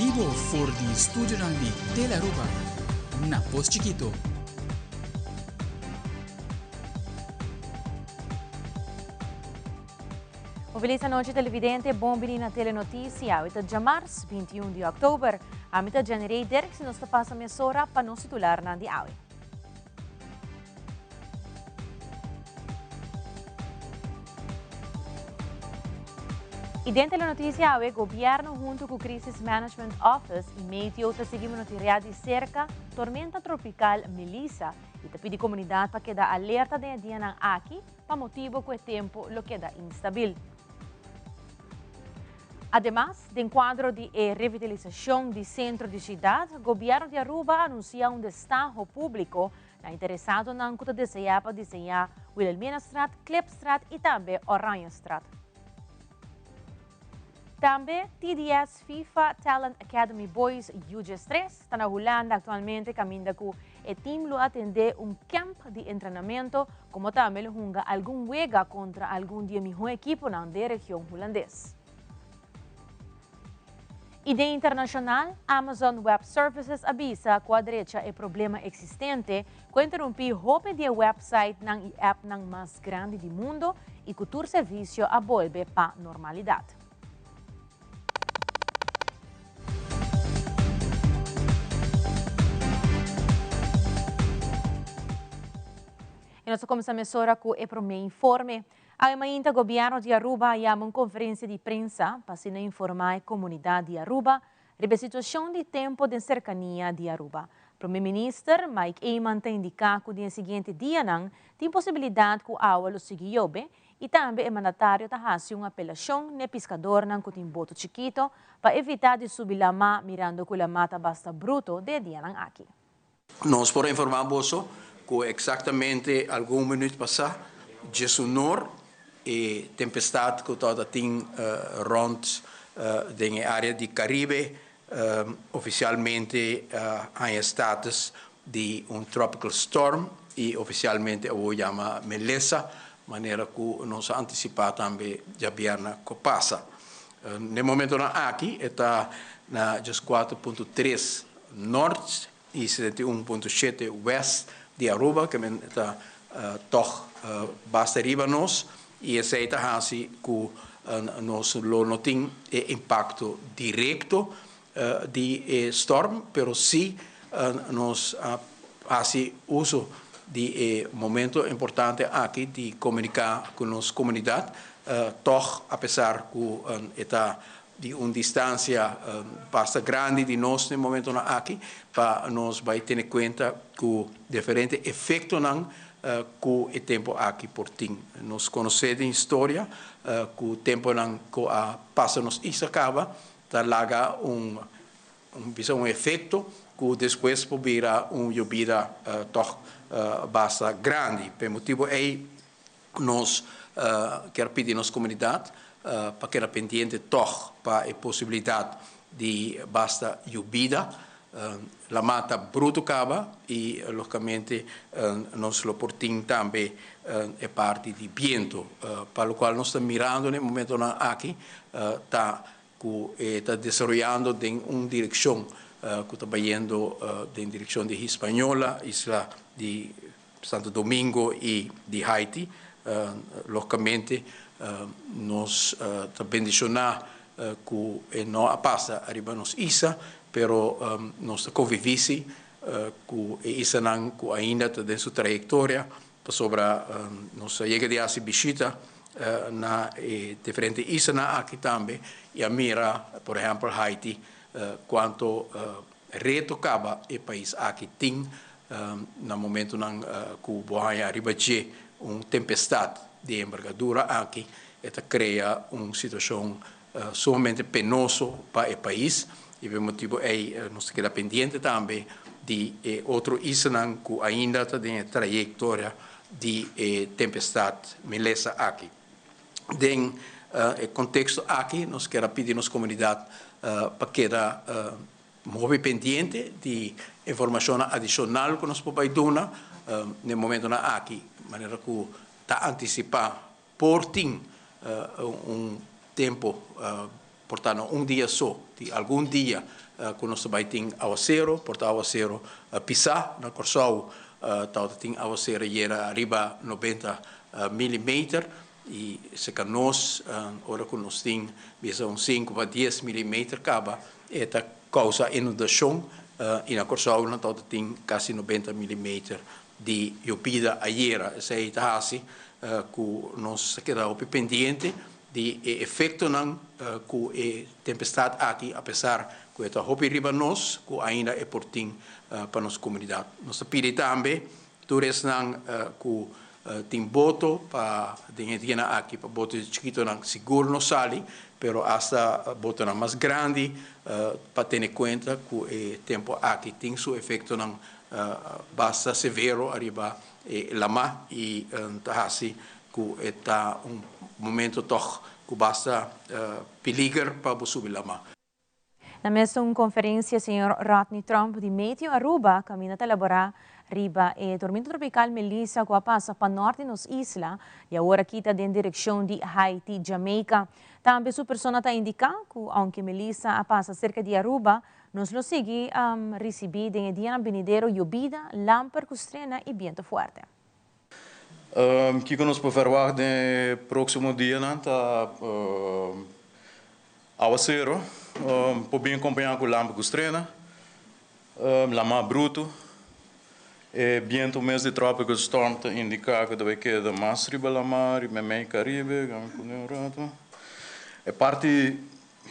Bibo for di studionan di Telearuba na Pos Chiquito. Un feliz anochi televidente, bon bini na Telenoticia. Hoy ta djamars, 21 di oktober. Ami ta Jenny Ray Dirks y nos ta pasa mesora pa nos titularnan di awe. Y den Telenoticia awe, gobierno hunto cu Crisis Management Office y Meteo ta sigui monitorea di cerca tormenta tropical Melissa y ta pidi comunidad pa keda alerta den e dianan aki pa motibo cu e tempo lo keda instabil. Ademas, den cuadro di e revitalisacion di centro di ciudad, Gobierno di Aruba a anuncia un destaho publico na interesadonan cu ta desea pa diseña Wilhelminastraat, Klipstraat y tambe Oranjestraat. Tambe TDS FIFA Talent Academy Boys U13 ta na Hulanda actualmente caminda cu e team lo atende un camp di entrenamento como tambe lo hunga algun wega contra algun di e miho ekiponan den region Hulandes. Y den internacional, Amazon Web Services a bisa cu a drecha e problema existente cu a interumpi hopi di e websitenan y appnan mas grandi di mundo y cu tur servicio a bolbe pa normalidad. Y nos ta cuminsa mesora cu e prome informe. Awe mainta Gobierno di Aruba a yama un conferencia di prensa pa asina informa e comunidad di Aruba riba e situacion di tempo den cercania di Aruba. Prome Minister Mike Eman ta indica cu den e siguiente dianan tin posibilidad cu awa lo sigui yobe y tambe e mandatario ta haci un apelacion n'e piscadornan cu tin boto chikito pa evita di subi lama mirando cu lama ta basta bruto den e dianan aki. Nos por informá boso ku eksaktamente algun minüt pasá djesunor e tempestat ku tabata tin rònt den e área di Karibe ofisialmente a haña status di un tropical storm i ofisialmente awor yama Melissa, manera ku nos a antisipá tambe djabièrna ku pasa. Na e momentonan aki e ta na 14.3 nort i 71.7 west di Aruba, ke men ta tòg basta riba nos i esei ta hasi ku nos lo no tin e impakto direkto di e storm, pero si nos a hasi uso di e momento importante aki di komuniká ku nos komunidat tòg apesar ku e ta di un distansia basta grandi di nos na e momentonan aki pa nos bai tene kuenta ku diferente efektonan ku e tempu aki por tin. Nos konosé den historia ku tempunan ku a pasa nos isla kaba ta laga un bisa un efekto ku despues por bira un yobida tòg basta grandi. Pa e motibu ei Nos kier pidi nos comunidad pa keda pendiente tog pa e posibilidad di basta yubida. Lama ta bruto caba y logicamente nos lo por tin tambe e parti di biento. Pa locual nos ta mirando na e momentonan aki ta cu e ta desaroyando den un direccion cu ta bayendo den direccion di Hispaniola, isla di Santo Domingo y di Haiti. Logicamente nos ta bendiciona cu e no a pasa ariba nos isla, pero nos ta convivi si cu e islanan cu ainda ta den su trayectoria, pasobra nos a yega di haci bishita na e diferente islanan aki tambe y a mira por ehempel Haiti cuanto reto caba e pais aki tin Na momentonan ku bo haña riba dje un tempestat di embergadura aki, e ta krea un situashon sumamente penoso pa e pais i pa e motibu ei nos ta keda pendiente tambe di e otro islanan ku ainda ta den e trayektoria di e tempestat Melissa aki. Den e konteksto aki nos kier a pidi nos komunidat pa keda Hopi pendiente di informashonnan adishonal ku nos por bai duna na e momentonan aki, manera ku ta antisipá por tin un tempu. Por ta no un dia so, tin algun dia ku nos ta bai tin awasero, por ta awasero pisá. Na Kòrsou tabata tin awasero yera riba 90 milimeter i seka nos ora ku nos tin bisa un 5 pa 10 milimeter kaba e ta kousa inundashon i na Kòrsou nan tabata tin kasi 90 milimeter di yobida ayera. Esei ta hasi ku nos ta keda hopi pendiente di e efektonan ku e tempestat aki, apesar ku e ta hopi riba nos, ku ainda e por tin pa nos komunidat. Nos ta pidi tambe tur esnan ku tin boto pa den e dianan aki pa boto chikitonan sigur no sali, pero asta botonan mas grandi pa tene kuenta ku e tempu aki tin su efektonan basta severo ariba e lama i ta hasi ku e ta un momento tòg ku basta peliger pa bo subi lama. Na mesun konferensia señor Rodney Tromp di Meteo Aruba kaminda ta elaborá riba e tormenta tropikal Melissa ku a pasa pa nòrt di nos isla i awor aki ta den direkshon di Haiti, Jamaica. Tambe su persona ta indiká ku ounke Melissa a pasa serka di Aruba, nos lo sigui risibí den e dianan binidero yobida, lamper ku strena i bientu fuerte. Kiko nos por verwagt den e próksimo dianan ta awasero por bin kompañá ku lamper ku strena, lamá brutu. E bientu mes di tropical storm ta indiká ku ta bai keda mas riba lamá, riba meimei Karibe. Gami pone un ratu. E parti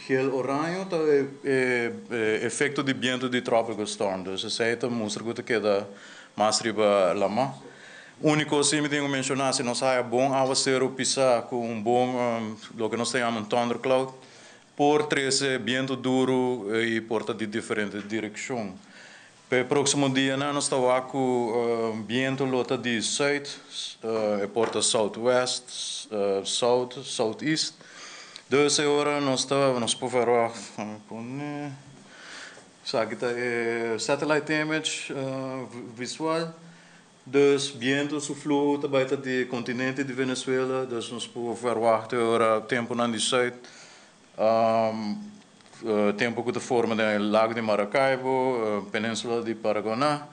gel oraño ta e efekto di bientu di tropical storm. Dus esei ta mustra ku ta keda mas riba lamá. Úniko si mi tin ku menshoná, si nos haya bon awaseru pisá ku un bon loke nos ta yama un thundercloud, por trese bientu duru i por ta di diferente direkshon. Pa e próksimo dianan nos ta wak ku bientu lo ta di sùit, e por ta southwest, south, southeast. Dus e ora nos ta nos por verwacht, pone esaki ta e satellite image visual. Dus bientu su fluho ta bai ta di kontinente di Venezuela, dus nos por verwacht e ora tempunan di sùit, tempu ku ta forma den e lago di Maracaibo, peninsula di Paraguaná.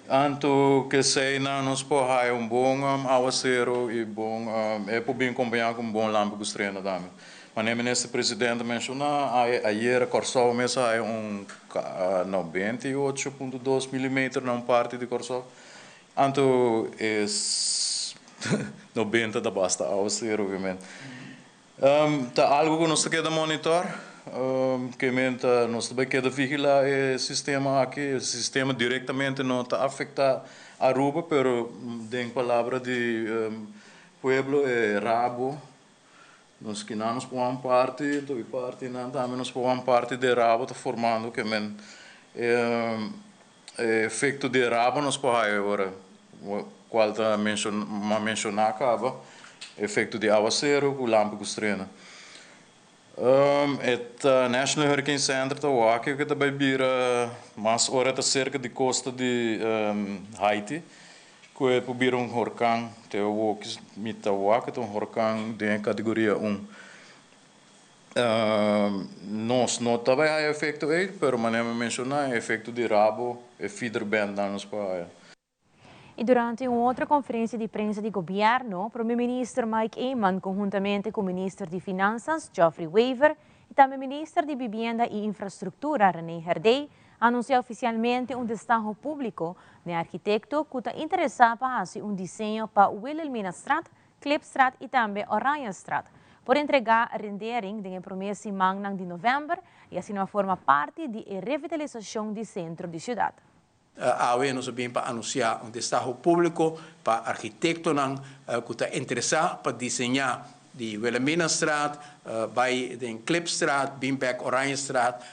Anto keseinan nos por haya un bon awaseru i bon e por bin kompañá ku un bon lampi ku strena tambe. Manera Minister Presidente a menshoná, ayera Kòrsou mes a haya un 98.2 milimeter na un parti di Kòrsou. Anto e 90 ta basta awaseru obviamente. Ta algu ku nos ta keda monitor, ke men ta nos ta bai keda vigilá e sistema aki. E sistema direktamente no ta afektá Aruba, pero den palabra di pueblo e rabo. Nos kinan nos por wan parti, anto e partinan tambe nos por wan parti di e rabo ta formando ke men e efekto di e rabo nos por haya ora kual ta m'a menshoná kaba, efekto di awaseru ku lampi ku strena. E ta National Hurricane Center ta wak ke ta bai bira mas ora ta serka di kosta di Haiti ku e por bira un horkan. Te awoki mi ta wak ta un horkan den e kategoria un. Nos no ta bai haya efekto ei, pero manera mi a menshoná e efekto di rabo, e feeder band nan nos por haya. Y durante un otro conferencia di prensa di gobierno, Prome Minister Mike Eman, conhuntamente cu Minister di Finanzas Geoffrey Wever y tambe Minister di Vivienda y Infrastructura René Herdé, a anuncia oficialmente un destaho publico na arkitecto cu ta interesa pa haci un diseño pa Wilhelminastraat, Klipstraat y tambe Oranjestraat. Por entrega rendering den e prome siman di november y asina forma parti di revitalisacion di centro di ciudad. Awe nos a bin pa anuncia un destaho publico pa arkitectonan cu ta interesa pa diseña di Wilhelminastraat, bay den Klipstraat, bin bek Oranjestraat,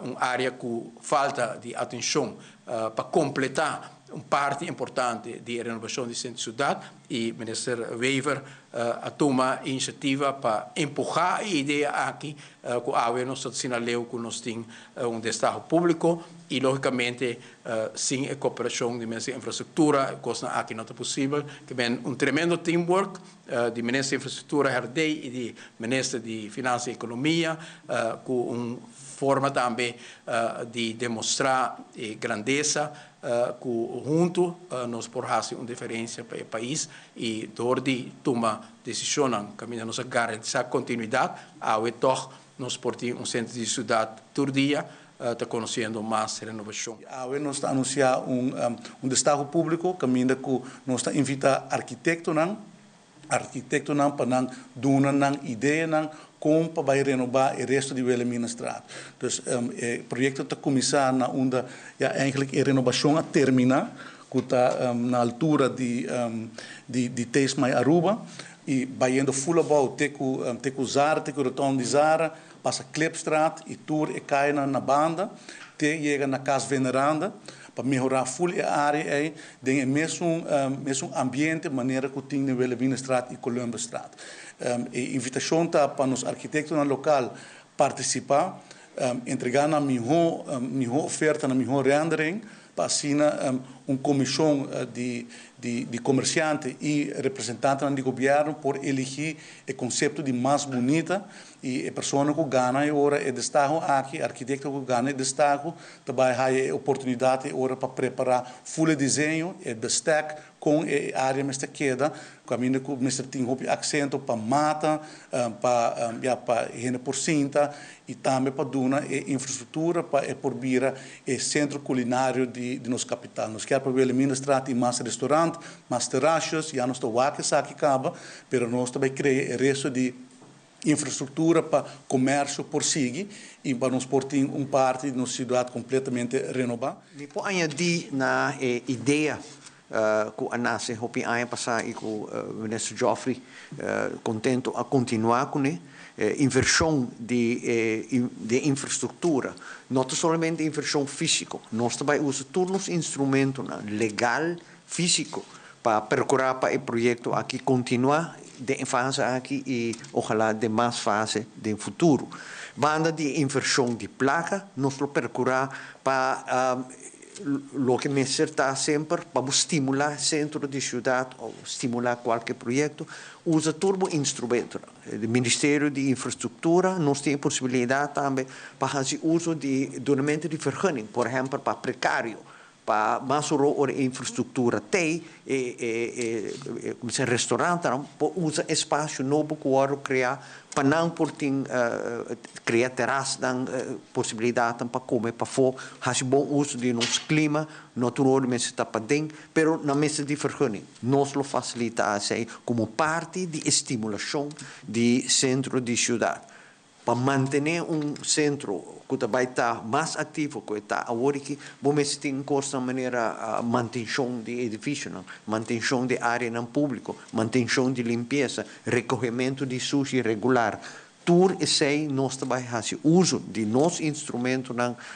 un area cu falta di atencion pa completa. Un parti importante di renobacion di centro ciudad y Minister Wever a tuma iniciativa pa empuha e idea aki cu awe nos ta asina leu cu nos tin un destaho publico y logicamente sin e cooperacion di Minister di Infrastructura e cosnan aki no ta posibel. Ke men un tremendo teamwork di Minister di Infrastructura Herdé y di Minister di Finansa y Economia cu un forma tambe di demostra e grandesa cu hunto nos por haci un diferencia pa e pais y door di tuma decisionnan caminda nos a garantisa continuidad, awe toch nos por tin un centro di ciudad tur dia ta conociendo mas renovacion. Awe nos ta anuncia un destaho publico caminda cu nos ta invita arquitectonan pa nan duna nan ideanan con pa bay renoba e resto di Wilhelminastraat. Dus e proyecto ta cuminsa na unda ja eigenlijk e renovacion a termina, cu ta na altura di Taste My Aruba y bayendo full about te cu Zara, te cu rotonde di Zara, pasa Klipstraat y tur e caya na banda, te yega na Cas Veneranda, pa mehora full e area ey, den e mesun ambiente manera cu tin na Wilhelminastraat y Columbusstraat. E invitacion ta pa nos arquitectonan local participa, entrega nan miho oferta, nan miho rendering, pa asina un comision di comerciante y representante di gobierno por eligi e concepto di mas bunita y e persona cu gana e ora e destaho aki, arquitecto cu gana e destaho, tambe e oportunidad e ora pa prepara full diseño e bestek con e area mester keda, caminda cu mester tin hopi acento pa mata, pa ja, pa hende por sinta y tambe pa duna e infrastructura pa e por bira e centro culinario di nos capital. Nos kier pa Wilhelminastraat tin mas restaurant, mas terrasjes, ya nos ta wak esaki caba, pero nos tambe crea e resto di infrastructura pa comercio por sigui y pa nos por tin un parti di nos ciudad completamente renoba. Mi por añadi na idea cu a nace hopi aña pasa y cu Minister Geoffrey contento a continua cu ne inversion di infrastructura, no solamente inversion fisico, nos tambe usa tur nos instrumentonan legal, fisico, pa percura pa e proyecto aki continua den fase aki y ohala den mas fase den futuro. Banda di inversion di placa, nos lo percura pa loke mester ta semper pa stimula centro di ciudad of stimula cualkier proyecto, usa tur instrumento. E Ministerio di Infrastructura, nos tin posibilidad tambe pa haci uso di dunamento di vergunning, por ehempel, pa precario, pa mas ora infrastructura tin e con ta restaurant por usa espacio nobo cu a crea pa nan por tin crea terras dan posibilidad pa come pafo, haci bon uso di nos clima, no tur ora mester ta paden, pero nan mester di vergunning. Nos lo facilita esey como parti di estimulacion di centro di ciudad pa mantene un centro cu tambe ta mas activo cu ta awor cu bo tin cos manera mantencion di edificio, no? Mantencion di area publico, mantencion di limpiesa, recogemento di sushi regular. Tur esey nos tambe haci uso di nos instrumento,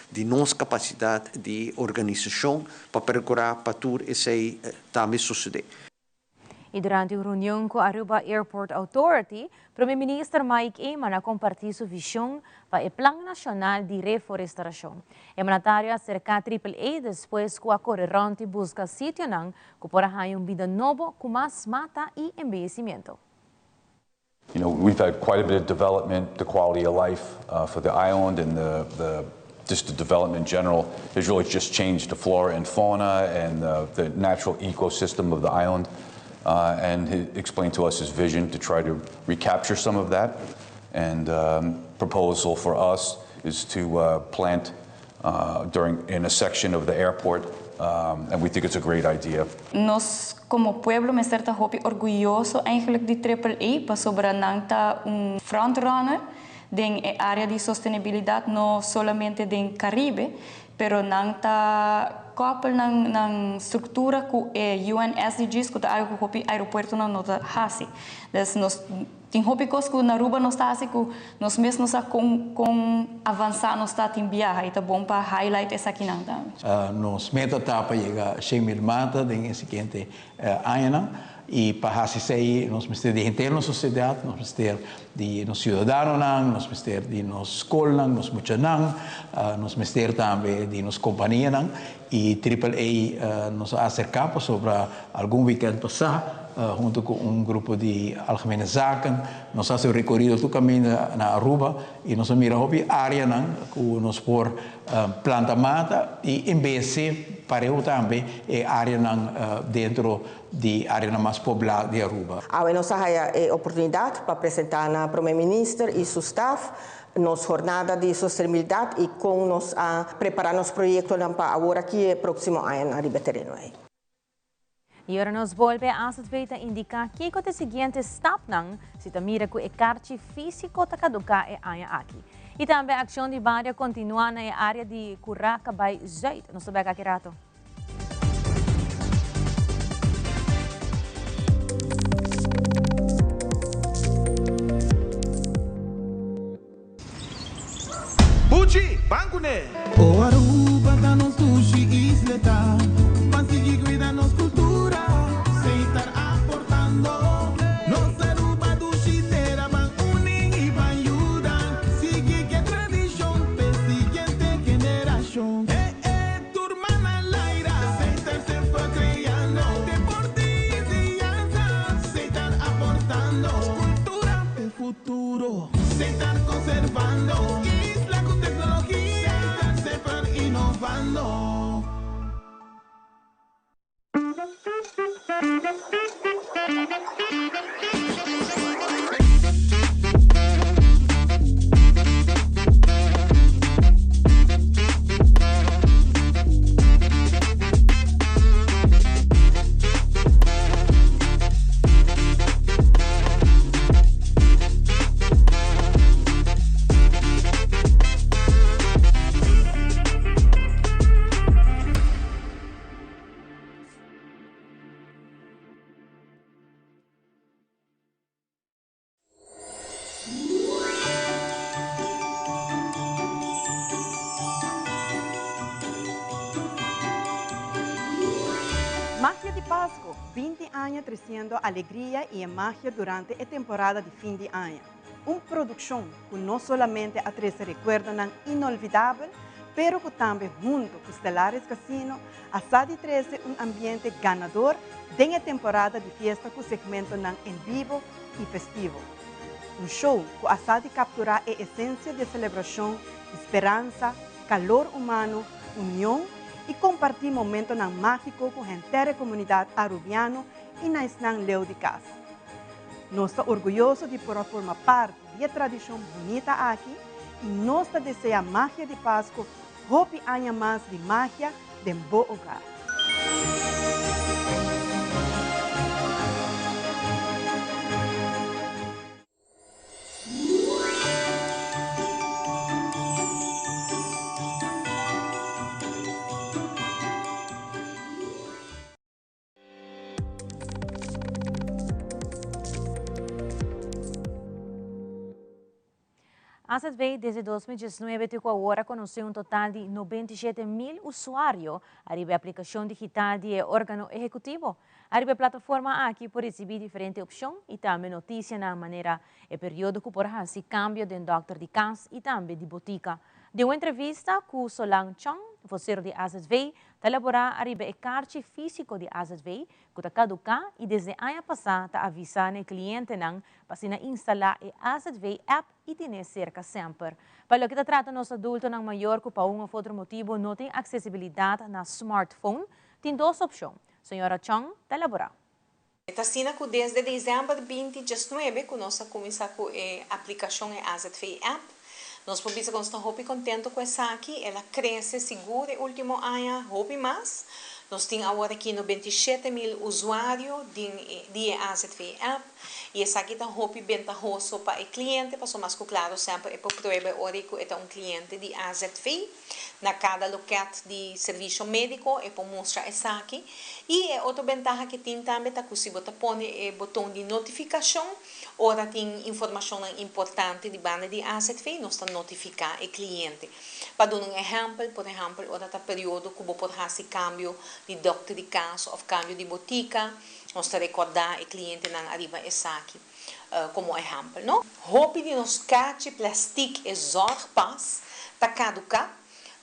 di nos capacidad di organisacion pa percura pa tur esey tambe sucede. Y durante e reunion cu Aruba Airport Authority, Prome Minister Mike Eman a comparti su vision pa e Plan Nacional di Reforestacion. E mandatario a acerca AAA despues cu a core rond y busca sitio cu por haya un bida nobo cu mas mata y embeyecimento. We've had quite a bit of development. The quality of life for the island and the just the development in general has really just changed the flora and fauna and the natural ecosystem of the island. And he explained to us his vision to try to recapture some of that. And proposal for us is to plant during in a section of the airport, and we think it's a great idea. Nos como pueblo mester ta hopi orguyoso eigenlijk di Triple A, pasobra nan ta un frontrunner den area di sostenibilidad, no solamente den Caribe, pero nan ta koppel nan structura cu e UN SDGs, cu ta algo cu aeropuerto no ta hasi. Dus nos tin Tin hopi cos cu na Aruba nos ta haci cu nos mes no sa con con avansa nos ta tin biaha y ta bon pa highlight esakinan tambe. Nos meta ta pa yega 100,000 mata den e siguiente añanan y pa haci esey nos mester di henter nos sociedad, nos mester di nos ciudadanonan, nos mester di nos scolnan, nos muchanan, nos mester tambe di nos companianan y Triple A nos a acerca pasobra algun weekend pasa hunto cu un grupo di Algemene Zaken nos a haci un recorido tur caminda na Aruba y nos a mira hopi areanan cu nos por planta mata y embece pareu tambe e areanan dentro di areanan mas poblá di Aruba. Awe nos a haya e oportunidad pa presenta na Prome Minister y su staf nos jornada di sostenibilidad y con nos a prepara nos proyectonan pa awor aki e proximo añanan riba e tereno ey. Y ora nos bolbe AZV ta indica kico ta e siguiente stapnan si ta mira cu e carchi fisico ta caduca e aña aki. Y tambe accion di bario continua na e area di Curaca bay Zuid. Nos ta bek aki rato. Buchi, ban kuné! O Aruba ta nos dushi isleta, ban sigui cuida nos cultura, Setar aportando. Nos Aruba dushi tera, ban uni y ban yuda, sigui ke tradicion p'e siguiente generacion. Eh eh, tur man al aire, Setar semper creando, deporte y enseñanza, Setar aportando, cultura p'e futuro. Setar conservando isla cu tecnologia. Setar semper innovando. Magia di Pasco, 20 aña treciendo alegria y e magia durante e temporada di fin di aña. Un produccion cu no solamente a trece recuerdonan inolvidabel, pero cu tambe hunto cu Stellaris Casino a sa di trece un ambiente ganador den e temporada di fiesta cu segmentonan en bibo y festivo. Un show cu a sa di captura e esencia di e celebracion di speransa, calor humano, union y comparti momentonan magico cu henter e comunidad Arubiano y na esnan leu di cas. Nos ta orguyoso di por a forma parti di e tradicion bunita aki y nos ta desea Magia di Pasco hopi aña mas di magia den bo hogar. AZV desde 2019 te cu awor a conoce un total di 97,000 usuario ariba e aplicacion digital di e organo ehecutivo. Ariba e plataforma aki por ricibi diferente opcion y tambe noticianan manera e periodo cu por haci cambio den dokter di cas y tambe di botica. Den un entrevista cu Solange Chong, vocero di AZV, ta elabora ariba e karchi fisico di AZV cu ta caduca y desde aña pasa ta avisa na e clientenan pa asina instala e AZV app y tene cerca semper. Pa loke ta trata nos adultonan mayor cu pa un of otro motibo no tin accesibilidad na smartphone, tin dos opcion, Señora Chong ta elabora. E ta asina ku desde desèmber 2019 ku nos a kuminsá ku e aplikashon e AZV app. Nos por bisa ku nos ta hopi kontentu ku esaki. El a krese sigur e último aña hopi mas. Nos tin awor aki 97,000 usuario di e AZV app. I esaki ta hopi bentahoso pa e kliente, pasobra mas ku klaro semper e por prueba e ora ku e ta un kliente di azv. Na kada lokèt di servisio médiko e por mustra esaki. I e otro bentaha ku tin tambe ta ku si bo ta pone e boton di notifikashon, ora tin informashonnan importante di banda di azv, nos ta notifiká e kliente. Pa duna un ehèmpel, por ehèmpel ora ta periodo ku bo por hasi kambio di dòkter di kas òf kambio di botika, nos ta rekordá e klientenan ariba esaki komo ehèmpel, no. Hopi di nos kachi plèstik e zorgpas ta kaduká.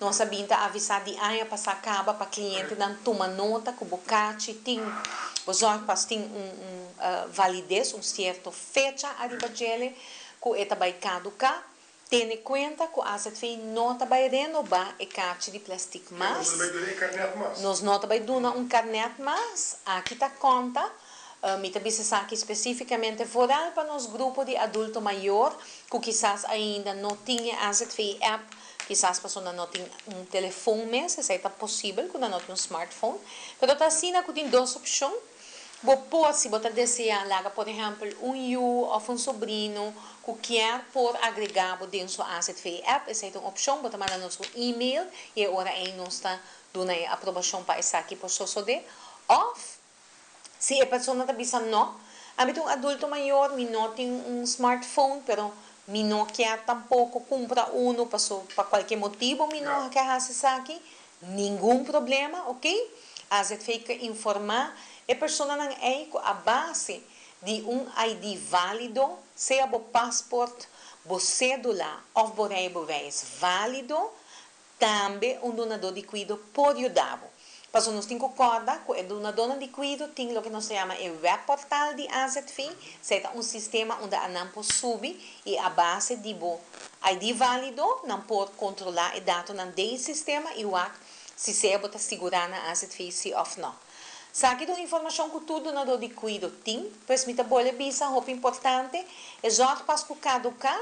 Nos a bin ta avisá di aña pasá kaba pa klientenan tuma nota ku bo kachi tin, bo zorgpas tin un un valides, un sierto fecha ariba djele ku e ta bai kaduká. Tene kuenta ku azv no ta bai renobá e kachi di plèstik mas. Nos no ta bai duna un karnèt mas. Aki ta konta. Mi ta bisa esaki spesífikamente vooral pa nos grupo di adulto mayor ku kisas ainda no tin e azv app, kisas pasobra nan no tin un telefon mes, esei ta posibel ku nan no tin un smartphone. Pero ta asina ku tin dos opshon. Bo por, si bo ta deseá, laga por ehèmpel un yu òf un sobrino ku kier por agregá bo den su azv app, esei ta un opshon, bo ta manda nos un email i e ora ei nos ta duna e aprobashon pa esaki por sosodé. Òf, si e persona ta bisa nò, ami ta un adulto mayor, mi no tin un smartphone, pero mi no kier tampoko kumpra unu paso pa kualke motibu mi no ke hasi esaki, Ningun problema, ok. Azv ke informá e personanan ei ku a base di un ID válido, sea bo pasport, bo sédula òf bo rijbewijs válido, tambe un dunadó di kuido por yuda bo. Pasobra nos tin ku kòrda ku e dunadónan di kuido tin loke nos ta yama e webportal di azv, esei ta un sistema unda anan por subi i a base di bo ID válido, nan por kontrolá e datonan den e sistema i wak si sea bo ta sigurá na azv si òf nò. Saki ta un informashon ku tur dunadó di kuido tin, pues mi ta bolbe bisa hopi importante, e zòrgpas ku kaduká,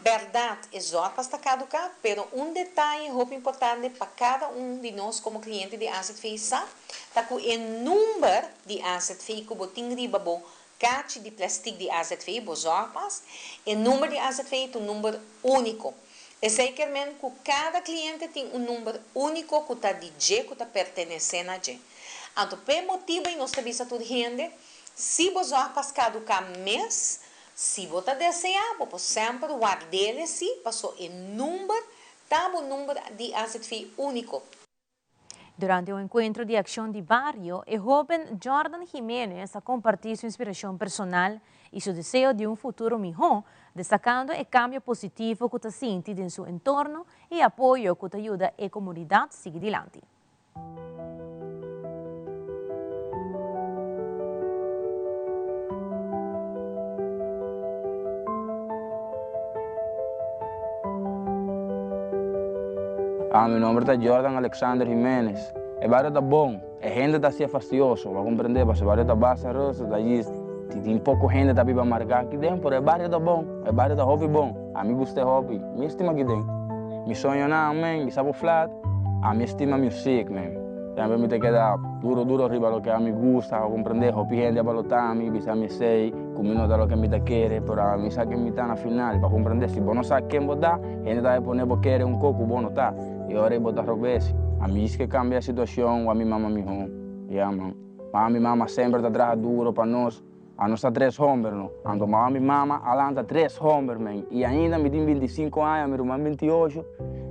bèrdat e zòrgpas ta kaduká, pero un detaye hopi importante pa kada un di nos komo kliente di azv sa, ta ku e number di azv ku bo tin riba bo Kachi di plèstik di azv, bo zorgpas, e number di azv ta un number úniko. Esei kier men ku kada kliente tin un number úniko ku ta di dje, ku ta pertenesé na dje. Anto p'e motibu ei nos ta bisa tur hende, si bo zorgpas kaduká mes, si bo ta deseá, bo por semper ward'el esí, paso e number ta bo number di azv úniko. Durante un encuentro di accion di bario, e hoben Jordan Jimenez a comparti su inspiracion personal y su deseo di un futuro miho, destacando e cambio positivo cu ta sinti den su entorno y apoyo cu ta yuda e comunidad sigui dilanti. Ah, mi nomber ta Jordan Alexander Jimenez. E bario ta bon, e hende ta hacia fastioso, bo a comprende, pasobra e bario ta basta rustig, ta djis, tin poco hende ta biba marca aki den, pero e bario ta bon, e bario ta hopi bon, ami gusta e hopi, mi estima aki den. Mi soñonan, men, mi sa bo flat, ami estima music, men. Semper mi ta keda duro duro riba loke ami gusta, bo a comprende, hopi hende a balota mi, bisa mi esey, ku mi no ta loke mi ta kere, pero ami sa ken mi ta na final, bo a comprende, si bo no sa ken bo ta, Hende ta pone bo kere un ko ku bo no ta, i ora ei bo ta robes. Ami djis ke kambia e situashon wak mi mama mihó. Ya man. Mama mi mama semper ta traha duro pa nos. Anos ta tres homber no. Anto mama mi mama a lanta tres homber men. I ainda mi tin bintisinko aña, mi ruman bintiosho,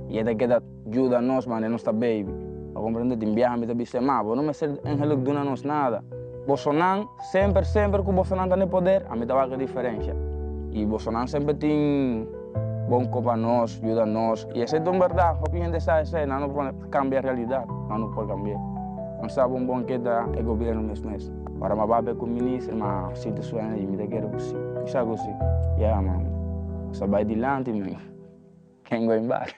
i e ta keda yuda nos manera nos ta baby. Bo komprende? Tin biaha mi ta bisa e, Ma, bo no mester engeluk duna nos nada. Bosonan semper semper ku bosonan ta na e poder, ami ta wak e diferensha. I bosonan semper tin. Bon kopa nos, yuda nos. I esei ta un bèrdat, hopi hende sa esei, nan no por kambia realidat, nan no por kambi'é. Nan sa bon bon ke ta e gobièrnu mes mes. Ora mi a papia ku minister, mi a sinti su energy, mi ta kere ku si, mi sa ku si. Ya man, nos ta bai dilanti man, can't going back.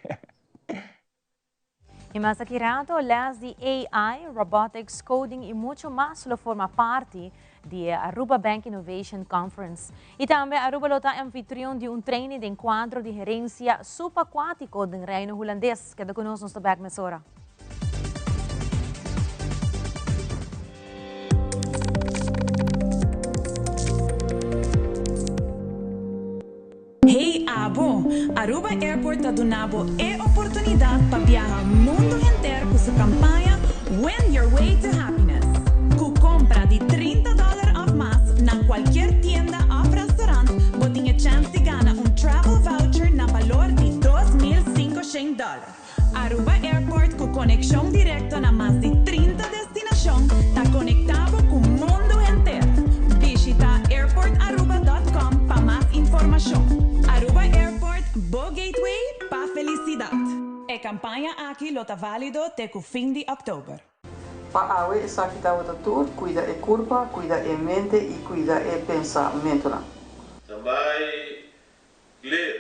Y mas aki rato, les di AI, robotics, coding y mucho mas lo forma parti di e Aruba Bank Innovation Conference. Y tambe Aruba lo ta anfitrion di un training den cuadro di gerencia subacuatico den Reino Hulandes. Keda cu nos, nos ta back mesora. Abo, Aruba Airport ta duna bo e oportunidad pa biaha mundo henter cu su campaña Win Your Way to Happiness. Cu compra di 30 dollar of mas na cualkier tienda of restaurant, bo tin e chance di gana un travel voucher na balor di 2500 dollar. Aruba Airport cu conexion directo na mas di 30 destinacion ta conecta bo cu mundo henter. Bishita airportaruba.com pa mas informacion. Aruba Airport, bo gateway pa felicidad. E campaña aki lo ta valido te cu fin di october. Pa awe esaki tabata tur, cuida e curpa, cuida e mente y cuida e pensamentonan. Standby, clear.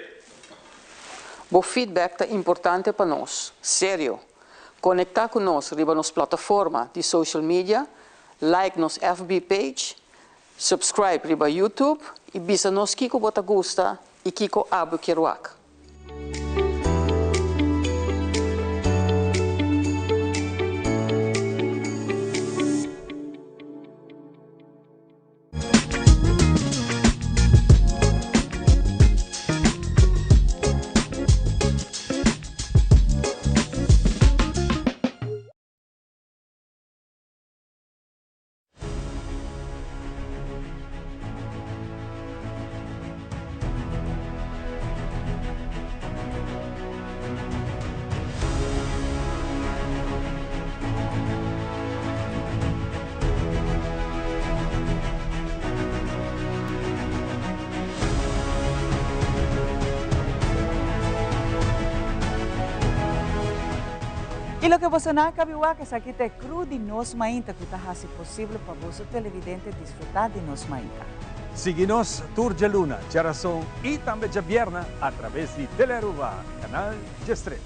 Bo feedback ta importante pa nos. Serio. Conecta cu nos riba nos plataforma di social media, like nos FB page, subscribe riba YouTube y bisa nos kico bo ta gusta y kico abo kier wak. Y loke boso nan a cabi wak esaki ta e crew di Nos Mainta cu ta haci posibel pa boso televidente disfruta di Nos Mainta. Sigui nos tur djaluna, djarason y tambe djabierna a traves di Telearuba, Canal 13.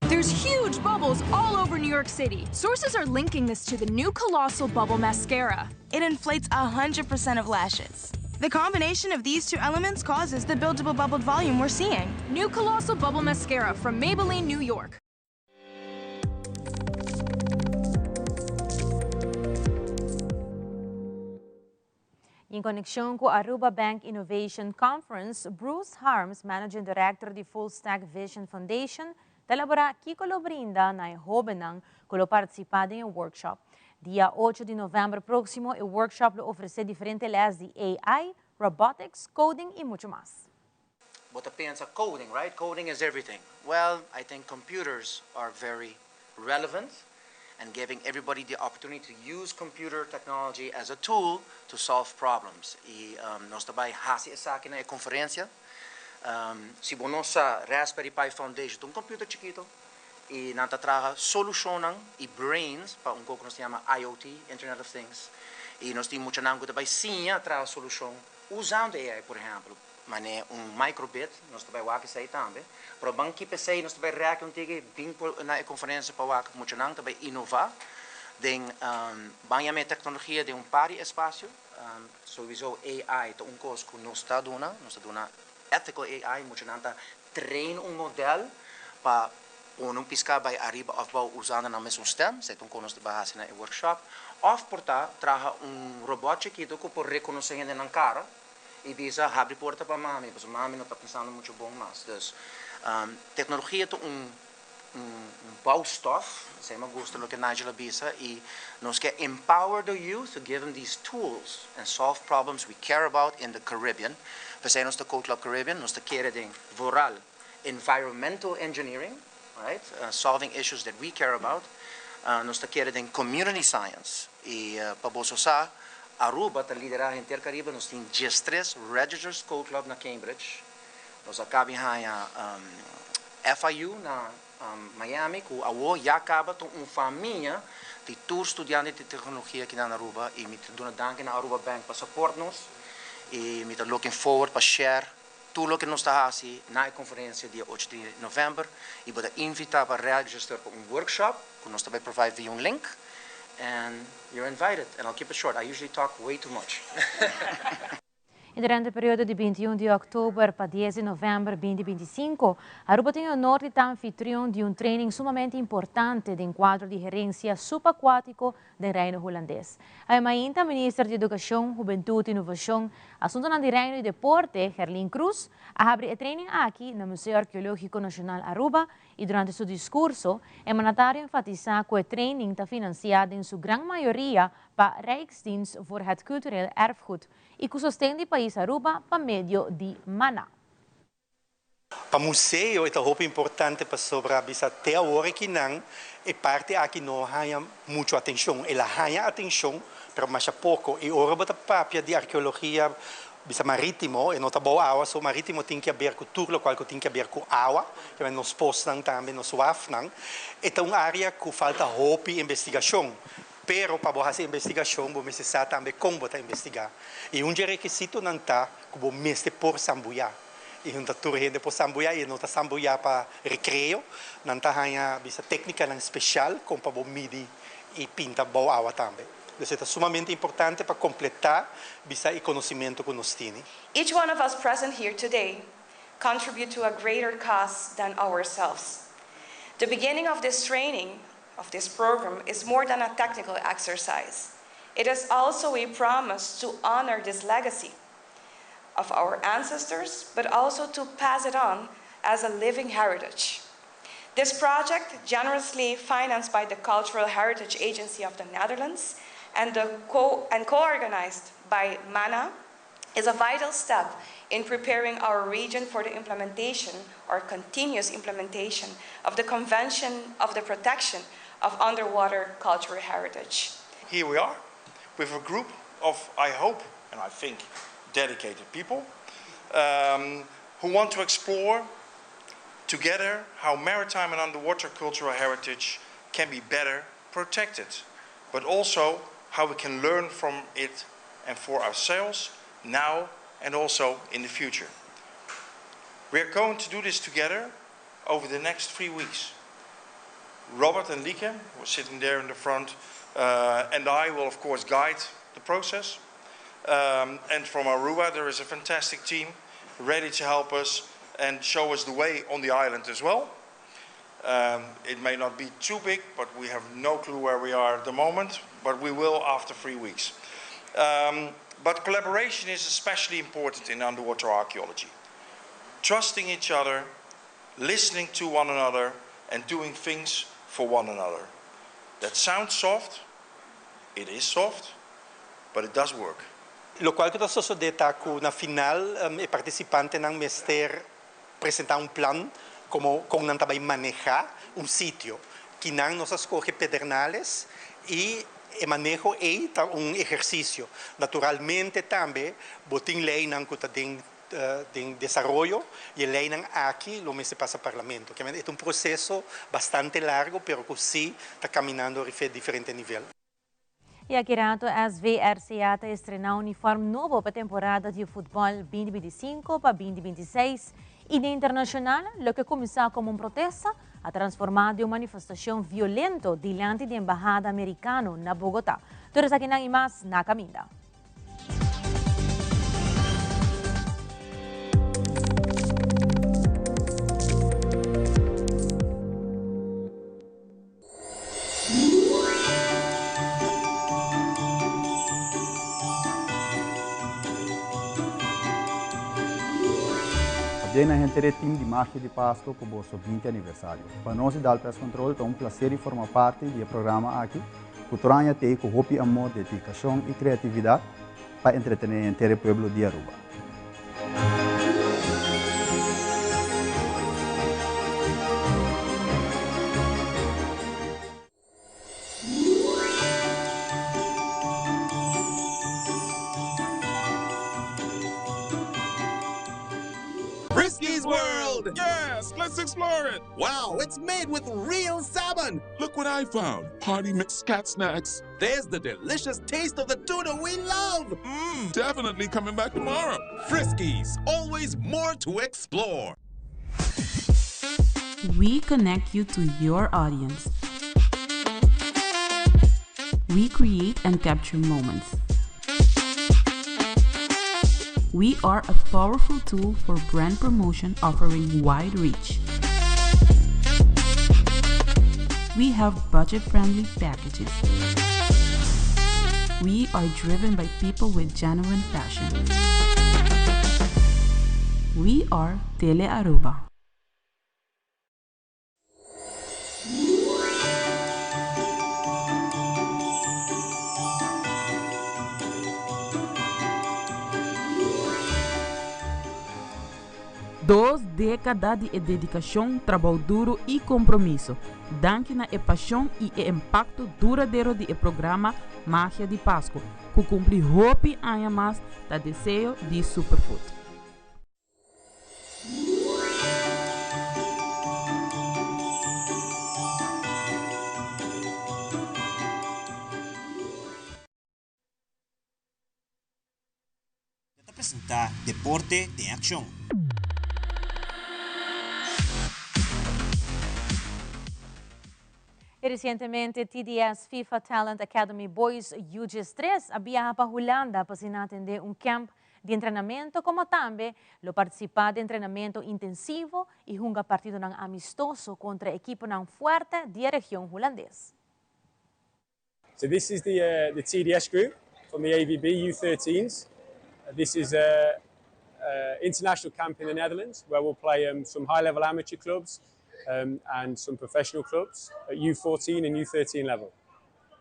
There's huge bubbles all over New York City. Sources are linking this to the new Colossal Bubble Mascara. It inflates 100% of lashes. The combination of these two elements causes the buildable bubbled volume we're seeing. New Colossal Bubble Mascara from Maybelline, New York. En conexion cu Aruba Bank Innovation Conference, Bruce Harms, Managing Director di Full Stack Vision Foundation, ta elabora kico lo brinda na e hobennan cu lo participa den e workshop. Dia 8 di november proximo, e workshop lo ofrece diferente les di AI, robotics, coding y mucho mas. Bo ta pensa coding, right? Coding is everything. Well, I think computers are very relevant and giving everybody the opportunity to use computer technology as a tool to solve problems. Y nos ta bay haci esaki na e conferencia. Si bo no sa, Raspberry Pi Foundation ta un computer chikito y nan ta traha solucionnan y brains pa un co cu nos ta yama IoT, Internet of Things. Y nos tin muchanan cu ta bay siña traha solucion usando AI, por ehempel. Manera un microbit, nos ta bay wak esey tambe. Pero ban keep esey, nos ta bay rek un tiki bin por na e conferencia pa wak muchanan ta bay innova den ban yama e tecnologia den un par di espacio. Sowieso AI ta un cos cu nos ta duna, nos ta duna ethical AI, muchanan ta train un model pa pone un pisca bay ariba of bao usando nan mesun stem, esey ta un cos nos ta bay haci na e workshop. Of por ta traha un robot chikito cu por reconoce hende nan cara. Y bisa habri porta pa mami, pasobra mami no ta pensando mucho bon mas. Dus, tecnologia ta un un bouwstof, esey mi a gusta loke Nigel a bisa, y nos ke empower the youth to give them these tools and solve problems we care about in the Caribbean. P'esey nos ta Code Club Caribbean, nos ta kere den vooral environmental engineering, right, solving issues that we care about. Nos ta kere den community science y pa boso sa, Aruba ta lidera henter Caribe, nos tin 13 registered Code Club na Cambridge. Nos a cabi haña FIU na Miami cu awo ya caba ta un famia di tur studiante di tecnologia aki na Aruba y mi ta duna danki na Aruba Bank pa support nos y mi ta looking forward pa share Tur loke nos ta hasi na e konferensia dia ocho di novèmber i bo ta invitá pa register pa un workshop ku nos ta bai provide via un link and you're invited and I'll keep it short, I usually talk way too much. I durante e periodo di 21 di òktober pa 10 di novèmber 2025, Aruba tin e honor di ta anfitrion di un training sumamente importante den kuadro di herensia subakuátiko. den Reino Hulandes. Awe mainta Minister di Educacion, Hubentud, Innovacion, Asuntonan di Reino y Deporte, Gerlin Croes, a habri e training aki na Museo Arqueologico Nacional Aruba y durante su discurso, e mandatario a enfatisa cu e training ta financia den su gran mayoria pa Rijksdienst voor het Cultureel Erfgoed y cu sosten di pais Aruba pa medio di mana. Pa museo e ta hopi importante pasobra bisa te awor aki nan e parti aki no haña mucho atencion. El a haña atencion pero masha poco y ora bo ta papia di arkeologia bisa maritimo e no ta bou awa so maritimo tin ke haber cu tur locual cu tin ke haber cu awa, kende nos posnan tambe, nos wafnan. E ta un area cu falta hopi investigacion. Pero pa bo hasi investigashon bo mester sa tambe kon bo ta investigá. I un dje rekisitonan ta ku bo mester por sambuyá. I no ta tur hende por sambuyá i e no ta sambuyá pa rekreo. Nan ta haña bisa téknikanan speshal kon pa bo midi i pinta bou awa tambe. Dus e ta sumamente importante pa kompletá bisa e konosimentu ku nos tini. Each one of us present here today contribute to a greater cause than ourselves. The beginning of this training of this program is more than a technical exercise. It is also a promise to honor this legacy of our ancestors, but also to pass it on as a living heritage. This project, generously financed by the Cultural Heritage Agency of the Netherlands and, the co and co-organized by MANA, is a vital step in preparing our region for the implementation or continuous implementation of the Convention of the Protection of Underwater Cultural Heritage. Here we are with a group of, I hope, and I think, dedicated people um, who want to explore together how maritime and underwater cultural heritage can be better protected, but also how we can learn from it and for ourselves now and also in the future. We are going to do this together over the next three weeks. Robert and Lieke, who are sitting there in the front, uh, and I will of course guide the process. Um, and from Aruba, there is a fantastic team ready to help us and show us the way on the island as well. Um, it may not be too big, but we have no clue where we are at the moment, but we will after three weeks. Um, but collaboration is especially important in underwater archaeology. Trusting each other, listening to one another, and doing things for one another. That sounds soft, it is soft, but it does work. Lokual ku ta sosodé ta ku na final e partisipantenan mester presentá un plan komo kon nan ta bai manehá un sitio. Kinan nos a skohe Pedernales i e maneho ei ta un ehersisio. Naturalmente tambe bo tin leinan ku ta den den desaroyo i e leinan aki lo mester pasa Parlamento. Kiamen e ta un proseso bastante largo pero ku si ta kaminando riba e diferente nivel. Y aki rato SVRCA ta estrena uniform nobo pa temporada di futbol 2025 pa 2026 y den internacional loke cuminsa como un protesta a transforma den un manifestacion violento dilanti di embahada Mericano na Bogota. Tur esakinan y mas na caminda. Pabia na henter e team di Magia di Pasco cu boso 20 aniversario. Pa nos di Dal Pest Control ta un placer di forma parti di e programa aki cu tur aña t'ey cu hopi amor, dedicacion y creatividad pa entretene henter e pueblo di Aruba. Friskies World! Yes, let's explore it! Wow, it's made with real salmon! Look what I found! Party mix cat snacks. There's the delicious taste of the tuna we love! Mmm, definitely coming back tomorrow. Friskies, always more to explore. We connect you to your audience. We create and capture moments. We are a powerful tool for brand promotion offering wide reach. We have budget-friendly packages. We are driven by people with genuine passion. We are Tele Aruba. Dos dékada di e dedikashon, trabou duru i kompromiso. Danki na e pashon i e impakto duradero di e programa Magia di Pasku, ku kumpli hopi aña mas ta deseo di Superfood. Ta presenta Deporte den Accion. Y recientemente TDS FIFA Talent Academy Boys U13 a biaha pa Hulanda pa asina atende un camp di entrenamento como tambe lo participa den entrenamento intensivo y hunga partidonan amistoso contra ekiponan fuerte di e region Hulandes. So this is the uh, the TDS group from the AVB U13s. Uh, this is a, a international camp in the Netherlands where we'll play um, some high-level amateur clubs um, and some professional clubs at U14 and U13 level.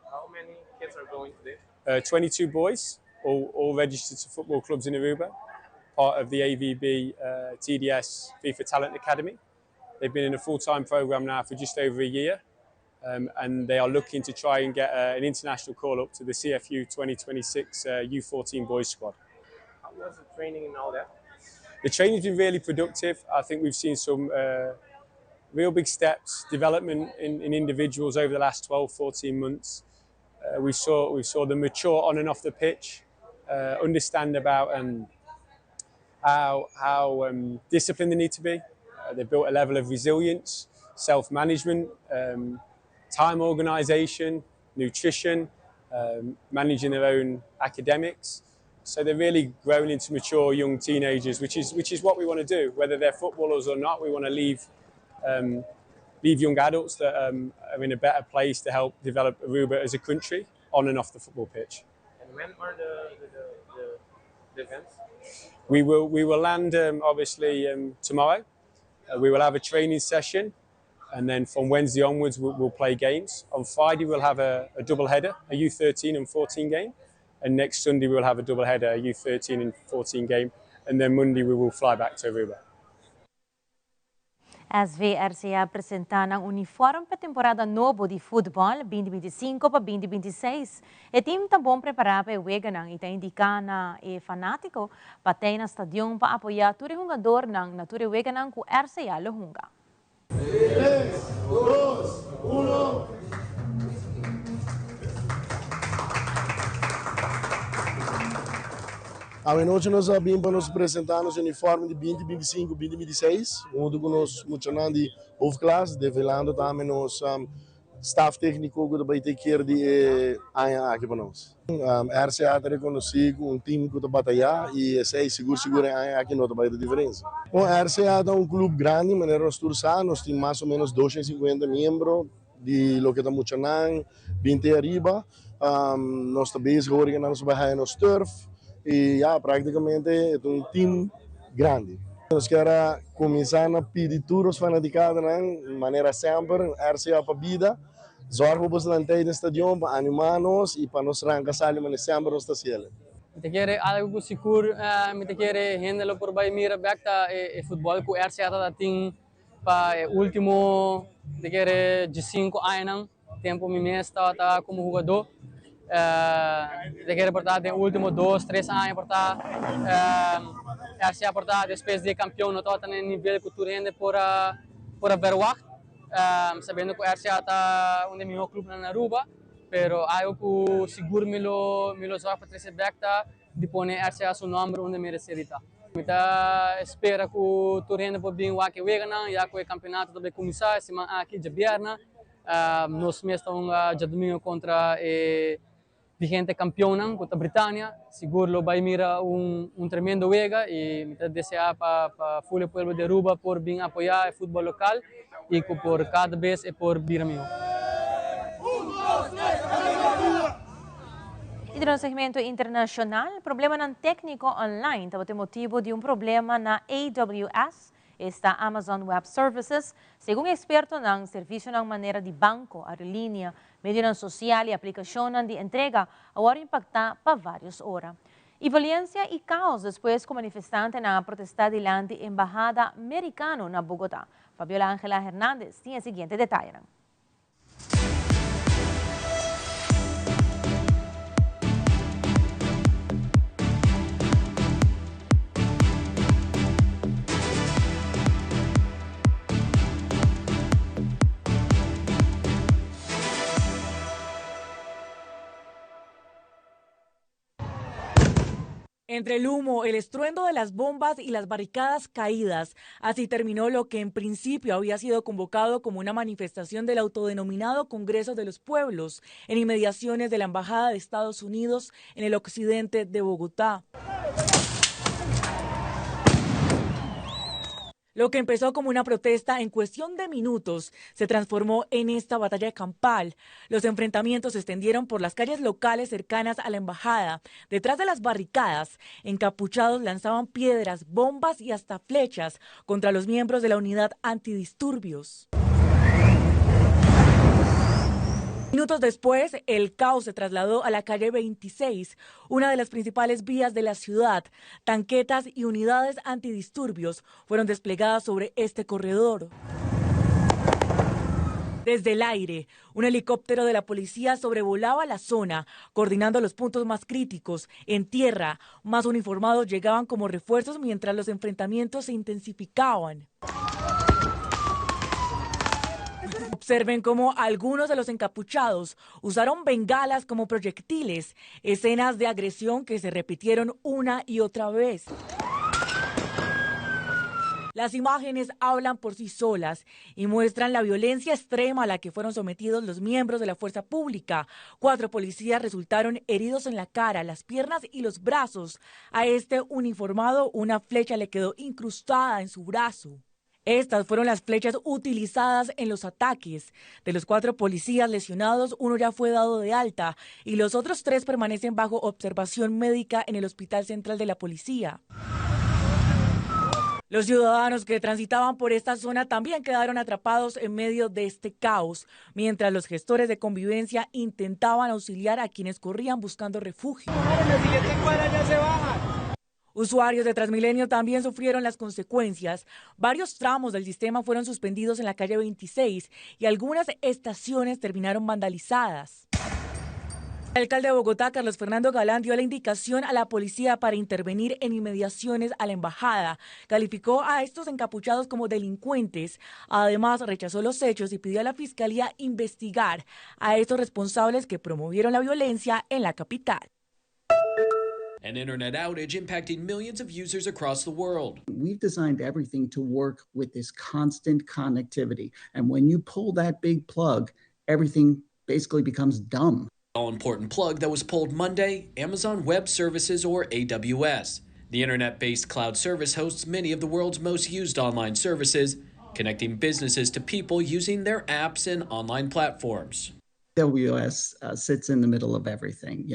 How many kids are going today? Uh, 22 boys, all, all registered to football clubs in Aruba, part of the AVB uh, TDS FIFA Talent Academy. They've been in a full-time program now for just over a year, um, and they are looking to try and get uh, an international call-up to the CFU 2026 uh, U14 boys squad. How was the training and all that? The training's been really productive. I think we've seen some uh, real big steps, development in, in individuals over the last 12, 14 months. Uh, we saw we saw them mature on and off the pitch, uh, understand about um, how how um, disciplined they need to be. Uh, they built a level of resilience, self-management, um, time organisation, nutrition, um, managing their own academics. So they're really grown into mature young teenagers, which is which is what we want to do. Whether they're footballers or not, we want to leave um, leave young adults that um, are in a better place to help develop Aruba as a country on and off the football pitch. And when are the, the, the, the events? We will, we will land um, obviously um, tomorrow. Uh, we will have a training session and then from Wednesday onwards we'll, we'll play games. On Friday we'll have a, a double header, a U13 and 14 game. And next Sunday we'll have a double header, a U13 and 14 game. And then Monday we will fly back to Aruba. SVRCA a presenta nan uniform pa temporada nobo di futbol 2025 pa 2026. E team ta bon prepara pa e weganan y ta indica na e fanatico pa tey na stadion pa apoya tur e hungadornan na tur e weganan cu RCA lo hunga. Tres, dos, uno. Awenochi nos a bin pa nos presenta nos uniforme di binti binti sinku, binti binti seis, huntu ku nos muchanan di hoofdklas, develando tambe nos staf tekniko ku ta bai take care di e aña aki pa nos. RCA ta rekonosí ku un tim ku ta batayá i esei sigur sigur e aña aki no ta bai ta diferensia. Bon, RCA ta un club grandi, manera nos tur sa, nos tin mas o menos dosha i sinkuenta miembro di loke ta muchanan binti ariba. Nos ta bezig ora ku nos bai haya nos turf i ya praktikamente e ta un team grandi. Nos kier a kuminsá na pidi tur nos fanatikadonan manera semper RCA pa bida, zòrg pa boso nan tei den stadion pa animá nos i pa nos ranka sali manera semper nos ta hasiel. Mi ta kere algu ku sigur mi ta kere hende lo por bai mira bèk ta e futbòl ku RCA ta tin pa e último mi ta kere diesinku añanan. Tempu mi mes tabata komo hugadó, mi ta kere por ta den último dos, tres aña por ta RCA por ta despues di e kampion no tabata na e nivel ku tur hende por a por a verwagt, sabiendo ku RCA ta un di e mihó klupnan na Aruba, pero algu ku sigur mi lo mi lo zòrg pa trese bèk ta di pone RCA su nòmber unda meresé di ta. Mi ta spera ku tur hende por bin wak e weganan ya ku e kampeonato ta bai kuminsá e siman aki djabièrnè. Nos mes ta hunga djadumingu kontra e vigente kampionnan ku ta Britania. Sigur lo bai mira un un tremendo wega i mi ta deseá pa pa ful e pueblo di Aruba por bin apoyá e futbòl lokal i ku por kada bes e por bira mihó. E Y den segmento internacional, problemanan tecnico online tabata motibo di un problema na AWS, esta Amazon Web Services. Segun expertonan, servicionan manera di banco, aerolinea, medionan social y aplicacionnan di entrega a wordo impacta pa varios ora. Y violencia y caos despues cu manifestantenan a protesta dilanti embahada Mericano na Bogota. Fabiola Angela Hernandez tin e siguiente detayenan. Entre el humo, el estruendo de las bombas y las barricadas caídas, así terminó lo que en principio había sido convocado como una manifestación del autodenominado Congreso de los Pueblos, en inmediaciones de la Embajada de Estados Unidos en el occidente de Bogotá. Lo que empezó como una protesta en cuestión de minutos se transformó en esta batalla campal. Los enfrentamientos se extendieron por las calles locales cercanas a la embajada. Detrás de las barricadas, encapuchados lanzaban piedras, bombas y hasta flechas contra los miembros de la unidad antidisturbios. Minutos después, el caos se trasladó a la calle 26, una de las principales vías de la ciudad. Tanquetas y unidades antidisturbios fueron desplegadas sobre este corredor. Desde el aire, un helicóptero de la policía sobrevolaba la zona, coordinando los puntos más críticos. En tierra, más uniformados llegaban como refuerzos mientras los enfrentamientos se intensificaban. Observen cómo algunos de los encapuchados usaron bengalas como proyectiles, escenas de agresión que se repitieron una y otra vez. Las imágenes hablan por sí solas y muestran la violencia extrema a la que fueron sometidos los miembros de la fuerza pública. 4 policías resultaron heridos en la cara, las piernas y los brazos. A este uniformado una flecha le quedó incrustada en su brazo. Estas fueron las flechas utilizadas en los ataques. De los 4 policías lesionados, uno ya fue dado de alta y los otros 3 permanecen bajo observación médica en el Hospital Central de la Policía. Los ciudadanos que transitaban por esta zona también quedaron atrapados en medio de este caos, mientras los gestores de convivencia intentaban auxiliar a quienes corrían buscando refugio. En la siguiente cuadra ya se bajan. Usuarios de Transmilenio también sufrieron las consecuencias. Varios tramos del sistema fueron suspendidos en la calle 26 y algunas estaciones terminaron vandalizadas. El alcalde de Bogotá, Carlos Fernando Galán, dio la indicación a la policía para intervenir en inmediaciones a la embajada. Calificó a estos encapuchados como delincuentes. Además, rechazó los hechos y pidió a la fiscalía investigar a estos responsables que promovieron la violencia en la capital. An internet outage impacting millions of users across the world. We've designed everything to work with this constant connectivity. And when you pull that big plug, everything basically becomes dumb. All-important plug that was pulled Monday, Amazon Web Services, or AWS. The internet-based cloud service hosts many of the world's most used online services, connecting businesses to people using their apps and online platforms. AWS sits in the middle of everything.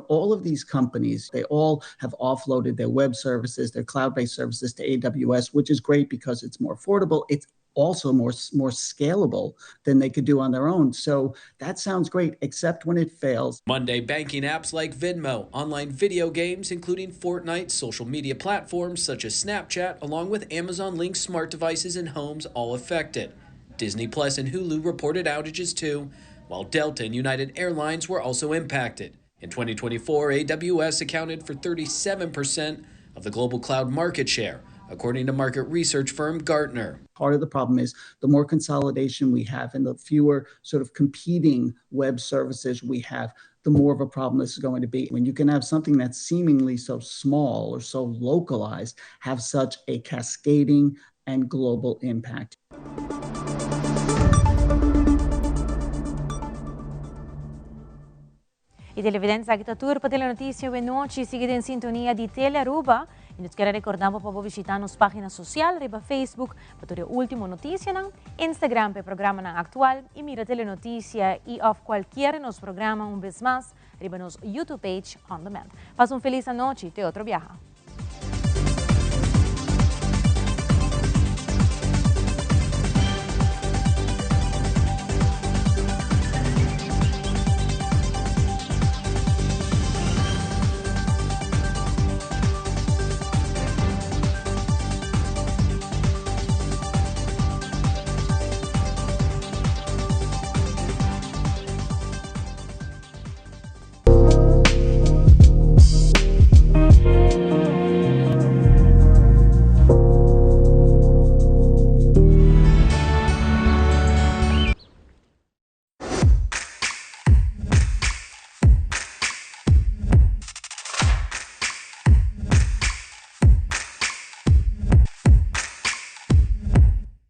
All of these companies, they all have offloaded their web services, their cloud-based services to AWS, which is great because it's more affordable. It's also more scalable than they could do on their own. So that sounds great, except when it fails. Monday, banking apps like Venmo, online video games, including Fortnite, social media platforms such as Snapchat, along with Amazon Link smart devices in homes, all affected. Disney Plus and Hulu reported outages too, while Delta and United Airlines were also impacted. In 2024, AWS accounted for 37% of the global cloud market share, according to market research firm Gartner. Part of the problem is the more consolidation we have and the fewer sort of competing web services we have, the more of a problem this is going to be. When you can have something that's seemingly so small or so localized have such a cascading and global impact. Y televidentes, aki ta tur pa Telenoticia awe nochi. Sigui den sintonia di Telearuba. Y nos kier recorda pa bishita nos pagina social riba Facebook pa tur ultimo noticia, Instagram pa programa actual y mira telenoticia y of cualkier nos programa un bes mas riba nos YouTube page on demand. Pasa un feliz anochi, te otro biaha.